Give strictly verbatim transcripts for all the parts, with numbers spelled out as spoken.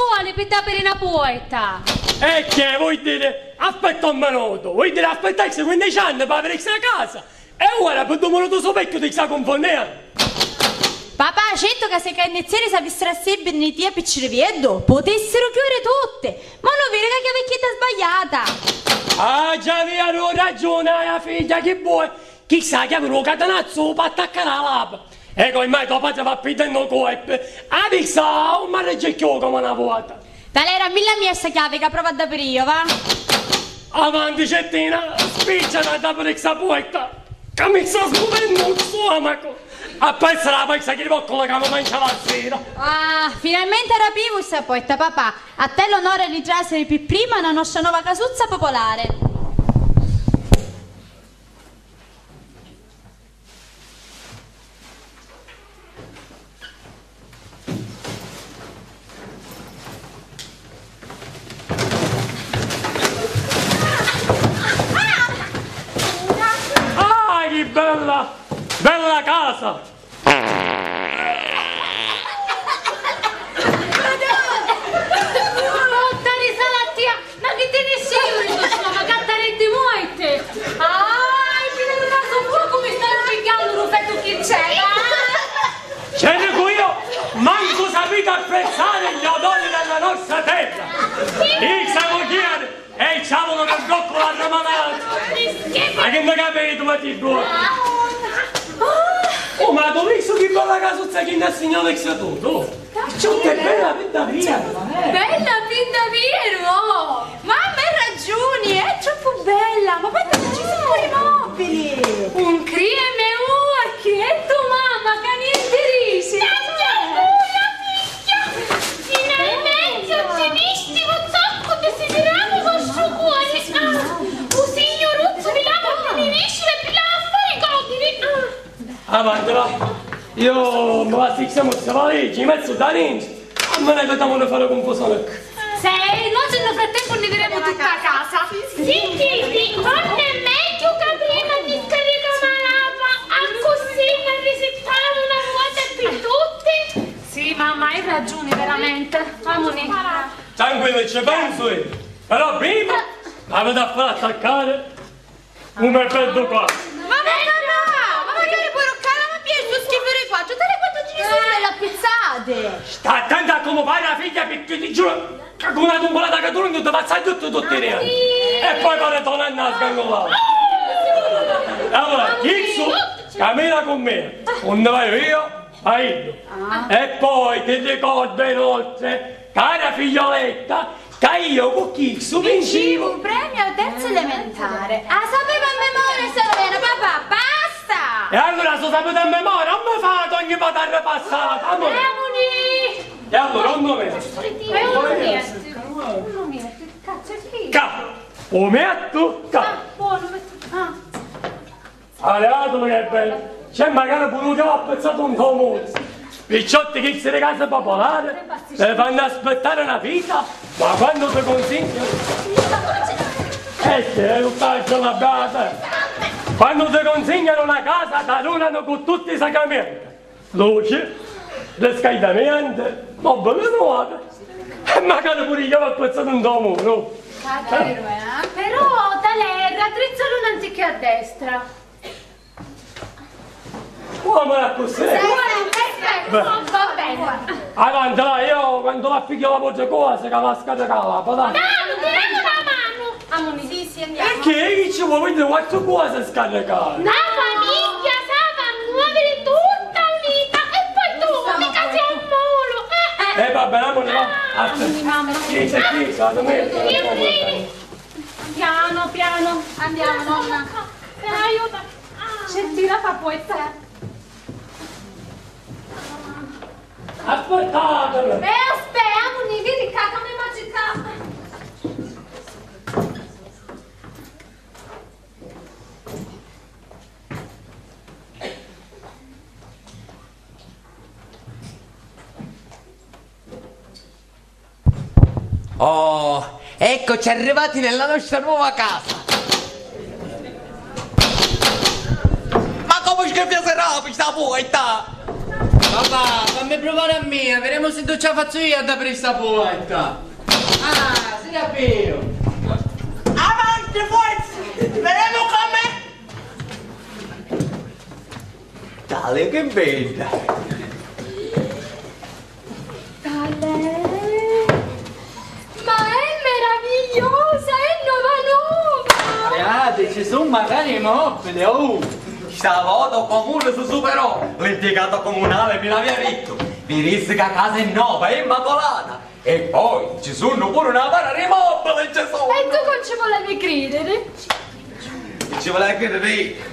vuoli pi t'apiri na puorta? E che vuoi dire? Aspetta un minuto, vuoi dire aspettarsi quindici anni per avere questa casa? E ora per due minuti so vecchio ti sta confondendo. Papà, certu ca se i carnizzieri sapissero a sèbbiri ni tia piccirivieddu, putissero chiudere tutti! Ma non viri ca chi vecchietta sbagliata! Ah, già, via, ragione, hai figlia, chi vuoi? Chissà chi avrò catenazzo per attaccare la lapa. E come mai tuo padre va pigliando colpi? Avisa, un mare c'è chiù come una vuota. Talera, milla mia sta chiave ca provo ad aprì io, va. Avanti, Cettina, spiccia ad aprì sta porta, ca mi sta smuvennu un stomaco. A pensa la pezza di voccola ca mi mangiava a sera. Ah, finalmente rapivu sta porta, papà. A te l'onore di trasere per prima una nostra nuova casuzza popolare. Ah, che bella, bella casa! Putta risala a tia! Ma chi ti nisciu di stu stoma, cattareddi muorti? Ah, il più del naso fuoco mi sta pigghiannu lu fetu chi c'è, ah! Ce dico io, manco sapete apprezzare gli odori della nostra terra. Il samogliere e il ciavolo del brocco l'ha ramanata. Ma che ne capito, ma ti due? Oh, ma tu visto che bella casuzza che ne ha segnato il seduto? Ciò, che bella vita mia, eh! Bella vita vero! Mamma, hai ragione, è troppo bella, ma guarda che ci sono pure i mobili! Un creme uocchi, e tu mamma che niente dici? Tanta buona figlia! Finalmente ottenistivu zoccu desideravu vostru cuori! Ah, u signuruzzu di la morte mi nisciri e pi la affari codiri! Ah. Avanti, va. Io mi va sistemu sti valigia, i mezzi da dintra. A menu ca t'avunu fari cunfusioni. Sì, noi nel frattempo ne vedremo tutta la casa. Sentiti, non è meglio che prima di scaricare la lapa, accussì mi risittamu una volta per tutte? Sì, mamma, hai ragione, veramente. Vamuni. Tranquillo, ci penso io. Però prima avete a far attaccare un bel qua. Ma no, no, no! Ma magari poi roccare, ma pienso schifo di qua. Tutte le quattro ci sono delle appizzate. Sta attenta a come parla la figlia, perché ti giuro che con una tombolata che tu non ti passa tutto, tutti i neri. E poi pare tornando a sgangolare. E allora, Chixu, cammina con me. Onde vaiu io, vaiu. Ah. E poi ti ricordo inoltre, cara figlioletta, ca io cu Chixu vincivu un premio al terzo elementare. Ah, sapeva a memoria, Salomena, papà, basta! E allora, se sapete a memoria, non mi fate ogni patarra passata, amore. Leoni! E allora, non mi metto. È un niente. Un niente. Cazzo, chi? Ca. O metto? Ca. Ah, buono, metto. Ah. Aleatelo che è bello, c'è magari pure uno che l'ha apprezzato un po' molto. Picciotti, chi si di casa popolare, eh, fanno aspettare una vita, ma quando ti consegnano, eh, sì, è tutta la giornata. Quando ti consegnano una casa, t'adunano con tutti i sacramenti. Luci, riscaldamenti, mobili nuovi. E magari pure io v'ho apprezzato un domo, no? È vero, eh? Però, Talè, raddrizzalo un anticchio a destra. Come è così? Sì, sì, sì, sì, va bene. Avanti, là, io quando la figlio la voce cosa che la scarica la, dai. Manu, manu, manu. Amuni. Sì, sì, andiamo. Perché? Chi ci vuole vedere qualche cosa scaricare? La famiglia s'ha a muovere tutta unita e poi tu mica sei un molo. Eh, eh. Eh, va bene, amore, va. Ah. Aspetta. Amuni, mamma. Sì, sì, sì, sta domenica. Io sì. Piano, piano. Andiamo, nonna. Aiuta. Ah. C'è tira fa puetta. Aspettatemi! E aspè, amuni, viri ccà, ca mi mangi ccà! Oh, eccoci arrivati nella nostra nuova casa! Ma come sgraffiaseravi sta puerta? Papà, fammi pruvari a mia, videmu si tu ci la fazzu io ad apriri sta porta. Ah, si davveru. Avanti, forza! Videmu comu è. Tale, che bedda! Talè! Ma è meravigliosa, è nova nova! Beati, ci su macari i mobili, oh! Sta vota u comuni si superò, litigato comunale mi l'avia dittu, mi dissi ca casa è nova, è immacolata! E poi ci sunnu puru na para di mobili, ci su! E tu non ci volevi cridiri? Ci voleva cridiri?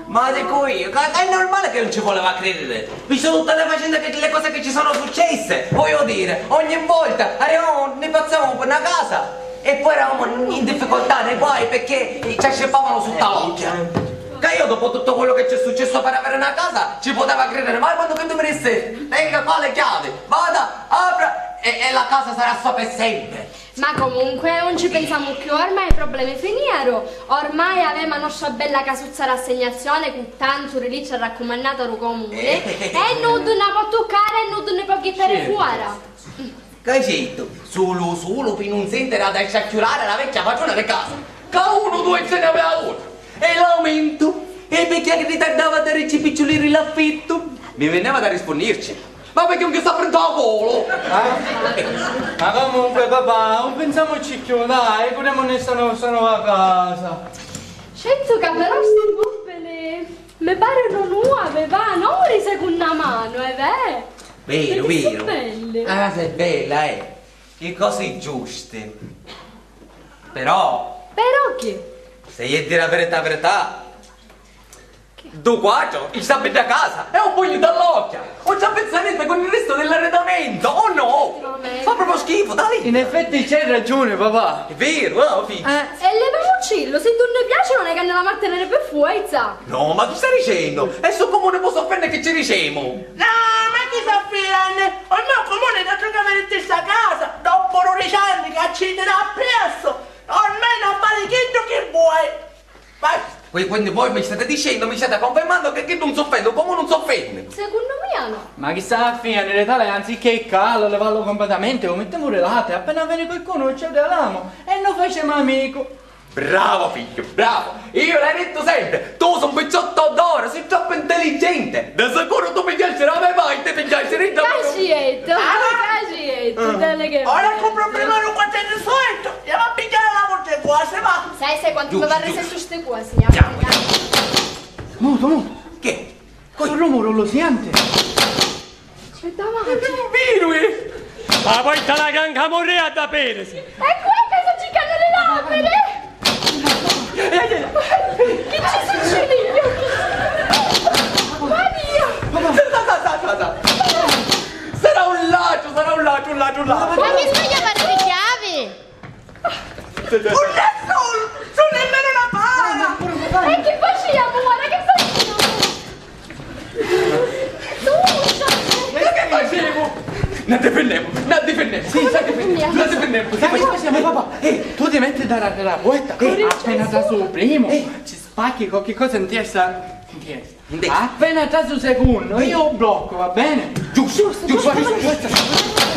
Ma dicu io, ca, ca è normale che non ci voleva credere, visto tutta la faccenda, che le cose che ci sono successe, voglio dire, ogni volta arrivavamo, ne passavamo per una casa e poi eravamo in difficoltà, nei guai, perché ci asceppavano sotto l'occhio. Che io, dopo tutto quello che c'è successo per avere una casa, ci poteva credere, ma quando che tu mi disse, tenga qua le chiavi, vada, apra e, e la casa sarà sua per sempre. Ma comunque, non ci pensiamo più, ormai i problemi finiru, ormai avemu a nostra bella casuzza d'assegnazione cu tantu di lì ci ha raccumannatu lu comune, e nuddu ne può tuccare e nuddu ne può ghittare fuori. Ca certu, sulu sulu pi nun sentiri ad acciacchiulari la vecchia patrona di casa, ca unu due ce n'aveva avutu, e l'aumentu, e perché ritardava a darici picciuliri l'affittu, mi veniva da rispunnirci. Ma perché non sta prendendo a volo? Eh? Ma comunque, papà, non pensiamoci più, dai, pure non è sono, sono a casa. Certo che però sti mobili mi parenu nuovi, va, non di seconda mano, è vero? Vero, vero. Perché sono belli. Ah, sei bella, eh. Che cose giuste. Però. Però che? Se io dire la verità, la verità, Du quattro, in sta bedda casa, è un pugno dall'occhia! Non ci pensa niente con il resto dell'arredamento, oh no! Fa proprio schifo, dai! In effetti c'hai ragione, papà. È vero, eh, figlio? Eh, e levimucillu, se non ti piace non è che ne la mantenere per forza. No, ma chi sta dicendo? E su comune può offendere che ci diciamo? No, ma chi s'offende? Ormai il comune da ciò che avete sta casa, dopo dodici anni che accide da appresso, ormai non fate chiddu che vuoi. Vai! Qui, quindi voi mi state dicendo, mi state confermando che chi non s'offende, come non s'offende? Secondo me no. Ma chi sta a fine, in realtà, anziché calo, levarlo completamente, lo mettiamo di lato, e appena viene qualcuno ci regaliamo e lo facciamo amico. Bravo figlio, bravo! Io l'hai detto sempre, tu sei un picciotto d'oro, sei troppo intelligente! Da sicuro tu pigliassi la mia parte, pigliassi ridda. Cacietto, ah! Cacietto, ah, dai che... Ora che un problema non quattenni solito, andiamo a pigliare la voce qua, se va! Sai, sai quanto mi va a resistere ste cose, signora? Andiamo, andiamo. Mutu, mutu. Che? Cui? Un rumore lo senti? Aspetta, ma... È vero, eh! Ma poi sta la gran camorrea da bere, sì! E qua che sto cercando le lampade! Che ci succede? Maria! Sta, sta, sta, sta, sta. Sarà un ladro, sarà un ladro, un ladro, un ladro. Ma che sbaglia a fare le chiavi? Un nessuno! Su nemmeno una pala! E che facciamo? Guarda che facciamo! Ma che facciamo? Ne difendiamo, ne difendiamo! Sì, sì, ne difendiamo, ne difendiamo! Sai che facciamo, papà? Eh, tu ti metti da la, la porta, eh, appena trasu il primo, eh, ci spacchi qualche cosa in testa, in testa. Appena trasu il secondo, io blocco, va bene? Giusto, giusto, giusto, giusto.